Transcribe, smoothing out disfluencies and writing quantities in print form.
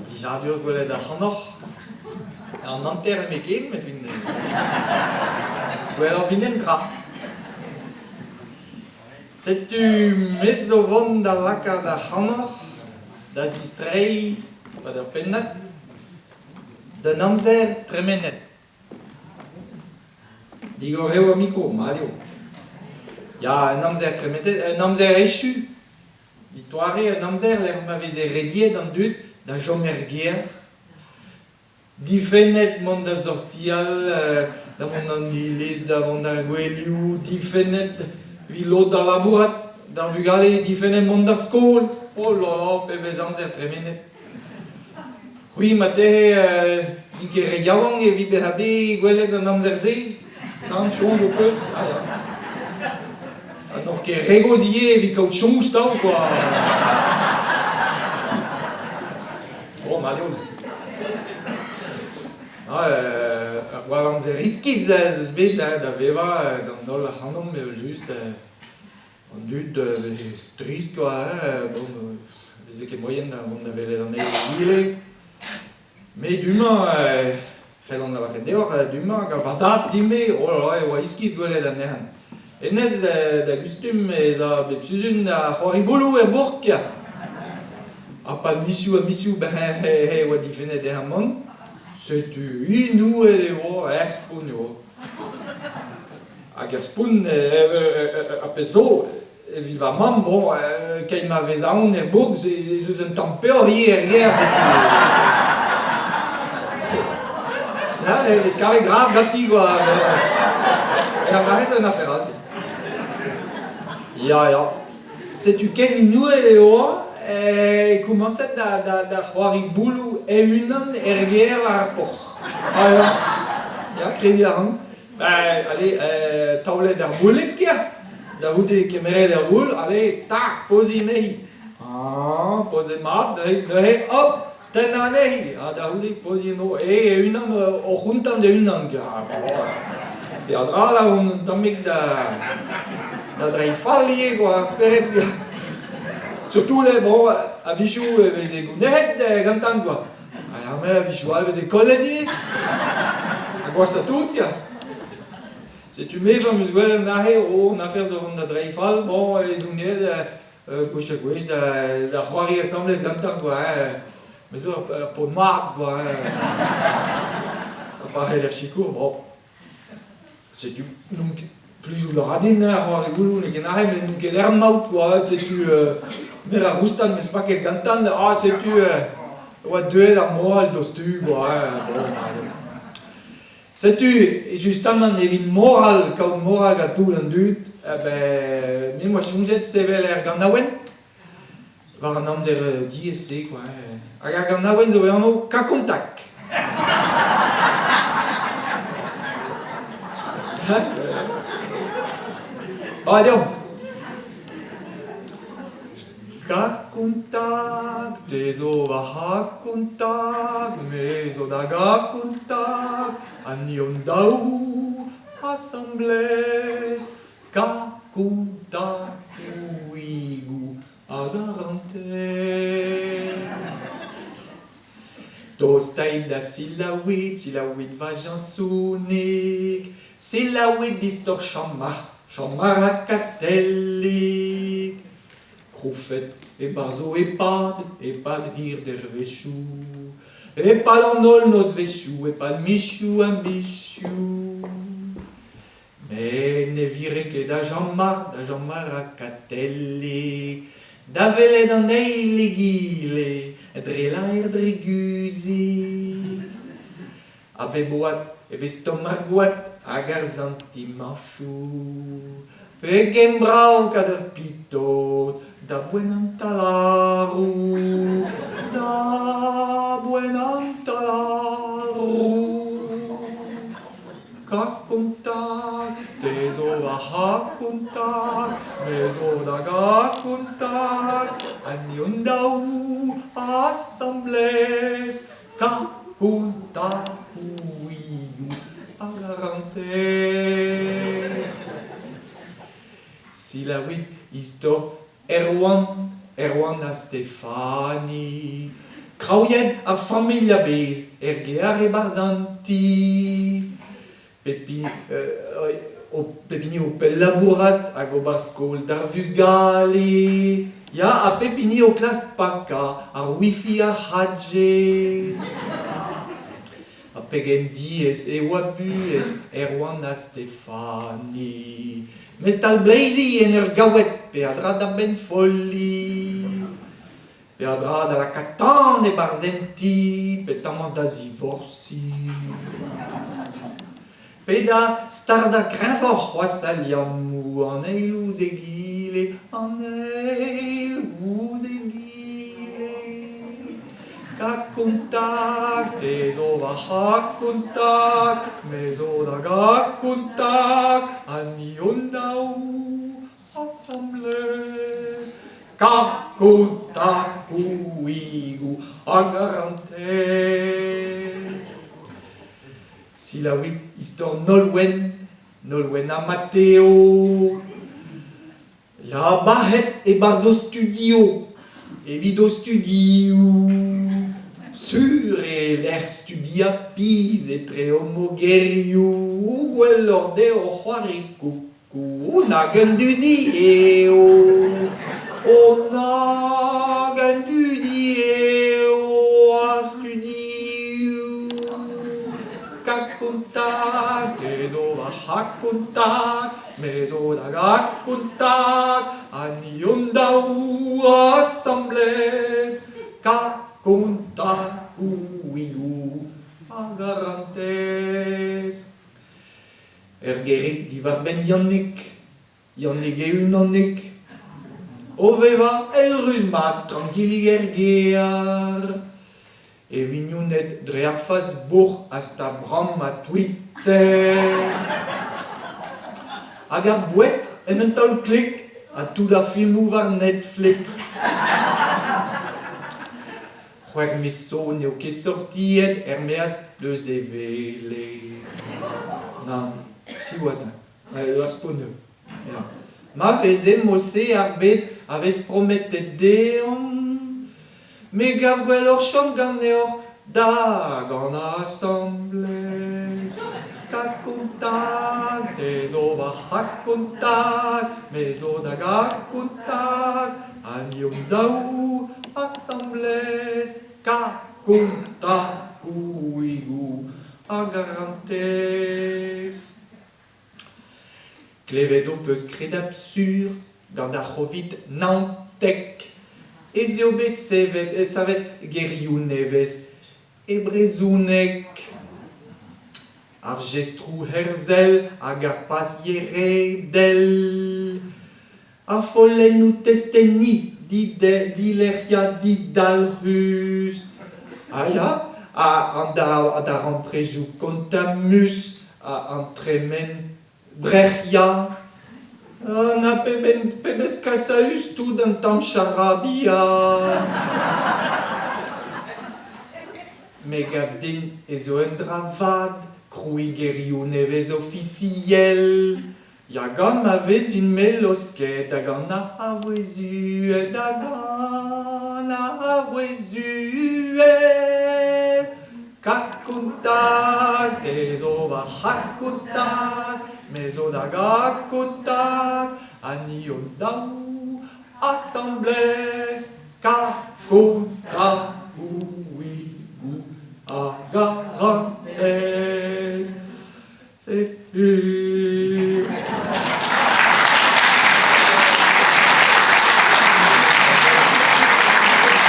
Plijadur gwelet ac'hanoc'h. An hanter nemetken, met fin gwelloc'h vin en dra. Setu me zo vont da lakaat ac'hanoc'h da zistreiñ 'pad ur pennad d'un amzer tremenet. Digor eo ar mikro, mat eo. Ya, un amzer tremenet, un amzer echu. Evit doare un amzer lec'h ma veze rediet an dud da chom er gêr. Difennet mont da sortial, da vont d'an iliz, da vont d'ar gouelioù, difennet evit lod da labourat, d'ar vugale difennet mont d'ar skol. Oh là là, pebezh amzer tremenet. C'hwi marteze n'int ket re yaouank evit bezañ bet gwelet an amzer-se? Nann, soñj ho peus? Ah ya. Ha n'oc'h ket re gozh ivez evit kaout soñj 'tav kwa. Oh, mat eo. Ah, ur gwall amzer iskis ez eus bet da vevañ gant holl ac'hanomp evel-just. An dud veze trist kwa hein, bon, veze ket moaien da vont da welet an eil egile. Met du-mañ e c'hellan lavaret deoc'h, du-mañ gant va zad din-me, oh là là, e oa iskis gwelet anezhañ. Hennezh da gustum ez a bep sizhun da c'hoari boloù er bourk. Ha 'pad mizioù ha mizioù ben e oa difennet dezhañ mont. Setu inouet e oa, er spont e oa. Hag er spont, ar pezh zo, evit va mamm, bon, keit ma vez aon er bourk, ez eus un tamm peoc'h ivez er gêr, setu. Ya, e vez kavet gras ganti, quoi. Er mare, c'est un affaire all. Ya, ya. Setu ken inouet e oa, e komañset da, da, da c'hoari bouloù e-unan er gêr war ar porzh. Ah ya, ya, krediñ a ran. Ben, allez, taolet ar boulig, da c'houde kemeret ar voul, allez, tak, poziñ anezhi. Ah, pozet mat, neuze, hop, tennañ anezhi. Ha da c'houde poziñ en-dro. E e-unan, o c'hontant e-unan. Peadra da vont un tammig da, da dreiñ fall ivez, quoi, ar spered. Surtout, bon, a-wechoù e veze gounezet gantañ, quoi. Ha me a-wechoù all e veze kollet ivez. Ha gwashañ tout, ya. Setu me pa 'm eus gwelet aze, oh, an afer zo vont da dreiñ fall, bon, ez on aet gwech ha gwech da c'hoari asambles gantañ, quoi, hein. Me zo ur paotr mat, quoi, hein. Ha pa c'heller sikour, bon. Setu n'on ket plijout a ra din ar c'hoari gouloù n'eo ket aze met n'on ket er maout quoi setu me ra roustan n'eus pas ket gantan ah setu oa deuet ar moal diouzhtu quoi bon Setu justamant evit moral kaout moral gant tout an dud eh ben me 'moa soñjet sevel er ganaouenn war an amzer diaes-se quoi hag ar ganaouenn zo e anv Kakontak. Ah, deomp! Kakontak, te zo va c'hakontak, me zo da gakontak, ha ni hon-daou asambles. Kakontakoùigoù a garantez. Tostait da selaouit, selaouit va jañsonig, selaouit istor Chamar, Chamar ha Katellig. Kroufet e-barzh o e-pad, e-pad hir dervezhioù, e-pad an holl nozvezhioù, e-pad mizioù ha mizioù. Met ne vire ket da Jean-Marc, da Jean-Marc ha Katellig, da welet an eil egile dre laer dre guzhig. A bep oad e vez tomm ar gwad hag ar santimanchoù. Pegen brav gant ur pitot da boent an talaroù, da boent an talaroù. Kakontak, te zo va c'hakontak, me zo da gakontak, ha ni hon-daou asambles, kakontakouigoù a garantez. Selaouit istor Erwan, Erwan ha Stefani. Kraouiet ar familh a-bezh er gêr e-barzh an ti. Pep hini o pellabourat hag ober skol d'ar vugale. Ya, ha pep hini o klask pakañ ar wifi ar c'hadje. Ha pegen diaes e oa buhez Erwan ha Stefani. Mes bleizi en ur gaoued, peadra da bennfolliñ. Peadra da lakaat tan e-barzh en ti, petamant da zivorsiñ. Pe da stardañ kreñvoc'h c'hoazh al liammoù an eil ouzh egile, an eil ouzh egile. Kakontak, te zo va c'hakontak, me zo da gakontak, ha ni hon-daou asambles. Kakontakoùigoù a garantez. Selaouit istor Nolwenn, Nolwenn ha Mateo. Ya, bac'het e-barzh o studio, evit o studioù. Sur eo e-lec'h studiañ pizh etre o mogerioù, gwelloc'h dezho c'hoari koukou nag un dudi eo. O nag un dudi eo ar studioù. Kakontak, te zo va c'hakontak. Me zo da gakontak ha ni hon-daou asambles kakontakoùigoù a garantez. Ur gerig diwar-benn Yannig, Yannig e-unanig, o vevañ eürus-mat trankilik er gêr. E vignoned dre ar Facebook Instagram ha Twitter. Hag ar boued en un taol klik ha tout ar filmoù war Netflix. C'hwec'h miz zo n'eo ket sortiet er-maez deus e wele. Nann, siwazh, ur spont eo. Ya. Ma veze mod-se ar bed a vez prometet deomp. Me 'gav gwelloc'h chom ganeoc'h da ganañ asambles. Kakontak, te zo va c'hakontak, me zo da gakontak, ha ni hon-daou asambles. Kakontakoùigoù a garantez. Klevet ho peus kredabl sur gant ar C'hovid 19 ez eo bet savet gerioù nevez e brezhoneg. Ar jestroù herzel hag ar paz yeredel. Ar follennoù testeni dilec'hiañ didalc'hus. Ah ya, an darempredoù kontammus, an tremen brec'hiañ. Na pebezh kasaüs tout an tamm charabia. Me 'gav din ez eo un dra vat krouiñ gerioù nevez ofisiel. Ya gant ma vezin-me laosket da ganañ a vouezh uhel, da ganañ a vouezh uhel. Kakoutag, te zo va c'hakoutag, me zo da gakoutag, ha ni hon-daou asambles. Kakoutagoùigoù a garantez. Setu.